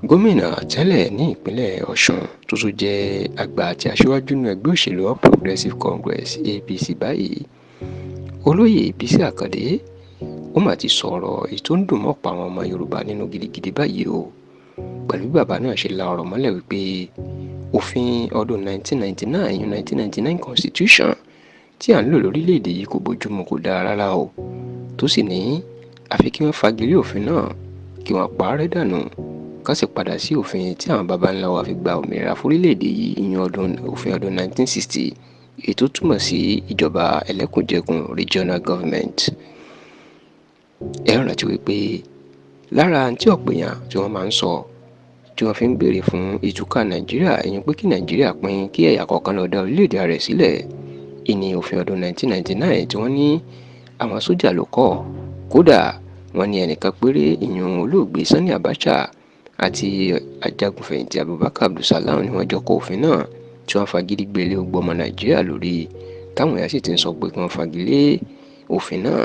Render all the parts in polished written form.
Gómìnà tẹ́lẹ̀ ní ìpínlẹ̀ Ọ̀ṣun tó tún jẹ́ àgbà àti aṣíwájú nínú ẹgbẹ́ òṣèlú All Progressives Congress (APC) báyìí, Olóyè Bísí Àkàndé, ó mà ti sọ̀rọ̀ èyí tó ń dùn mọ́ ọ̀pọ̀ àwọn ọmọ Yorùbá nínú gidigidi báyìí o, pẹ̀lú bí bàbá náà ṣe la ọ̀rọ̀ mọ́lẹ̀ wípé òfin ọdún 1999, ìyẹn 1999 Constitution tí à ń lò lórílẹ̀‐èdè yìí kò bójúmu, kò dáa rárá o, tó sì ní àfi kí wọ́n fagilé òfin náà, kí wọ́n pa á rẹ́ dànù, ká sì padà sí òfin tí àwọn baba ńlá wa fi gba òmìnira fórílẹ̀‐èdè yìí, ìyẹn ọdún òfin ọdún 1960, èyí tó túmọ̀ sí ìjọba ẹlẹ́kùnjẹkùn, regional government. Ẹ rántí wípé lára tí ọ̀pọ̀ èèyàn tí wọ́n máa ń sọ tí wọ́n fi ń béèrè fún ìtúká Nàìjíríà, ìyẹn pé kí Nàìjíríà pín, kí ẹ̀yà kọ̀ọ̀kan lọ dá orílẹ̀-èdè rẹ̀ sílẹ̀, ìní òfin ọdún 1999 tí wọ́n ní àwọn sójà ló kọ́. Kódà wọ́n ní ẹnìkan péré, ìyẹn olóògbé Sani Abacha àti ajagunfẹ̀yìntì Abubakar Abdulsalam, ni wọ́n jọ kọ òfin náà tí wọ́n fagídí gbé lé gbogbo ọmọ Nàìjíríà lórí, táwọn èèyàn sì ti ń sọ pé kí wọ́n fagilé òfin náà.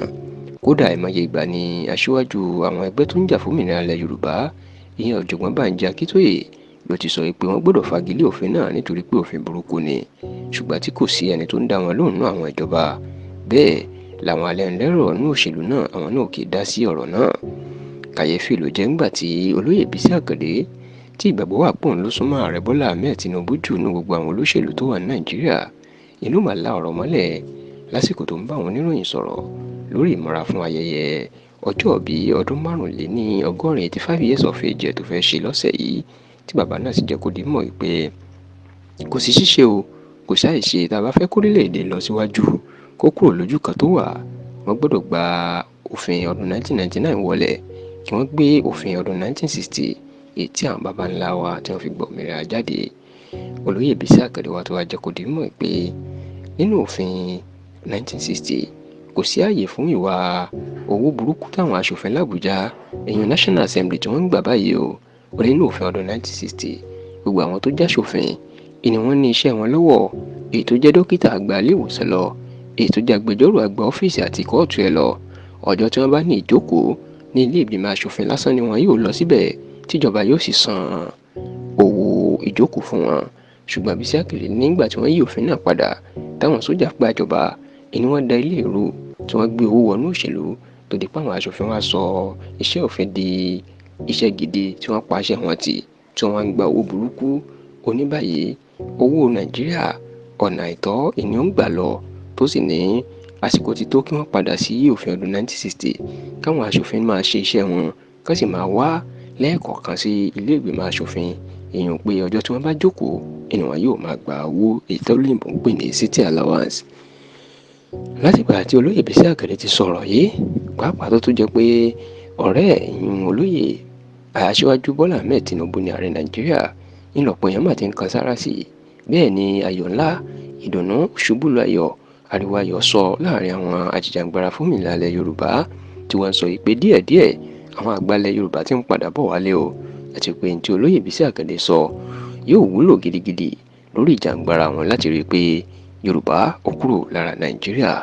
Kódà àìmọye ìgbà ni aṣíwájú àwọn ẹgbẹ́ tó ń jà fómìnira ilẹ̀ Yorùbá, ìyẹn Ọ̀jọ̀gbọ́n Bánjí Akíntóyè, ló ti sọ pé wọ́n gbọ́dọ̀ fagilé òfin náà nítorí pé òfin burúkú ni, ṣùgbọ́n tí kò sí ẹni tó ń dá wọn lóhùn náà àwọn ìjọba. Bẹ́ẹ̀ làwọn alẹ́nulẹ́rọ̀ nínú òṣèlú náà, àwọn náà kì í dá sí ọ̀rọ̀ náà. Kàyéfì ló jẹ́ ńgbà tí Olóyè Bísí Àkàndé, tí ìgbàgbọ́ wà pòun ló súnmọ́ Ààrẹ Bọ́lá Ahmed Tinubu jù ní gbogbo àwọn olóṣèlú tó wà ní Nàìjíríà, inú mà la ọ̀rọ̀ mọ́lẹ̀ lásìkò tó ń bá àwọn oníròyìn sọ̀rọ̀ lórí ìmúra fún ayẹyẹ ọjọ́òbí ọdún 85, 85 years of age, tó fẹ́ ṣe lọ́sẹ̀ yìí, tí bàbá náà sì jẹ́ kó di mọ̀ wípé kò sí ṣíṣe o, kò sáì ṣe, tá a bá fẹ́ kórílẹ̀-èdè lọ síwájú, kó kúrò lójú kan tó wà, wọ́n gbọ́dọ̀ gba òfin ọdún 1999 wọlé, kí wọ́n gbé òfin ọdún 1960, èyí tí àwọn baba ńlá wa tí wọ́n fi gbọ́ òmìnira jáde. Olóyè Bísí Àkàndé wa tó wá jẹ́ kó di mọ̀ pé nínú òfin 1960 kò sí ààyè fún ìwà owó burúkú táwọn aṣòfin làbújá, èèyàn National Assembly, tí wọ́n ń gbà báyìí o. Ó nínú òfin ọdún 1960, gbogbo àwọn tó jáṣòfin ìní wọ́n ní iṣẹ́ wọn lọ́wọ́, èyí tó jẹ́ dókítà àgbà ilé ìwòsàn lọ, èyí tó jẹ́ agbẹjọ́rò àgbà ọ́fíìsì àti kóòtù ẹ̀ lọ. Ọjọ́ tí wọ́n bá ní ìjókòó ní ilé ìgbìmọ̀ aṣòfin lásán ni wọn yóò lọ síbẹ̀, tíjọba yóò sì san owó ìjókòó fún wọn. Ṣùgbọ́n Bísí Àkàndé, nígbà tí wọ́n yí òfin náà padà, táwọn sójà gbàjọba, ìní wọ́n da ilé ìrú tí wọ́n gbé owó wọnú òṣèlú, tó di pé àwọn aṣòfin wá sọ iṣẹ́ òfin di iṣẹ́ gidi, tí wọ́n pa iṣẹ́ wọn tì, tí wọ́n ń gba owó burúkú. Oníbàyìí owó Nàìjíríà, ọ̀nà àìtọ́ ìní ó ń gbà lọ, tó sì ní àsìkò ti tó kí wọ́n padà sí òfin ọdún 1960, káwọn aṣòfin máa ṣe iṣẹ́ wọn, kán sì máa wá lẹ́ẹ̀kọ̀ọ̀kan sí ilé ìgbìmọ̀ aṣòfin, èèyàn pé ọjọ́ tí wọ́n bá jókòó ìní wọn yóò máa gba owó, èyí tó lóyìnbó ń pè ní sitting allowance. Látìgbà tí Olóyè Bísí Àkàndé ti sọ̀rọ̀ yìí, pàápàá tó tún jẹ́ pé ọ̀rẹ́ ìyún olóyè Aṣíwájú Bọ́lá Ahmed Tinubu ní ààrẹ Nàìjíríà, ńlọpọ̀ èèyàn mà ti ń kan sára sí i. Bẹ́ẹ̀ ni ayọ̀ ńlá, ìdùnnú ṣubú layọ̀, ariwo ayọ̀ sọ láàrin àwọn ajìjàǹgbara fómìnira ilẹ̀ Yorùbá, tí wọ́n ń sọ pé díẹ̀díẹ̀ àwọn àgbà ilẹ̀ Yorùbá ti ń padà bọ̀ wálé o, àti pé ní tí Olóyè Bísí Àkàndé sọ yóò wúlò gidigidi lórí ìjàǹgbara wọn láti rí i pé Yorùbá ó kúrò lára Nàìjíríà.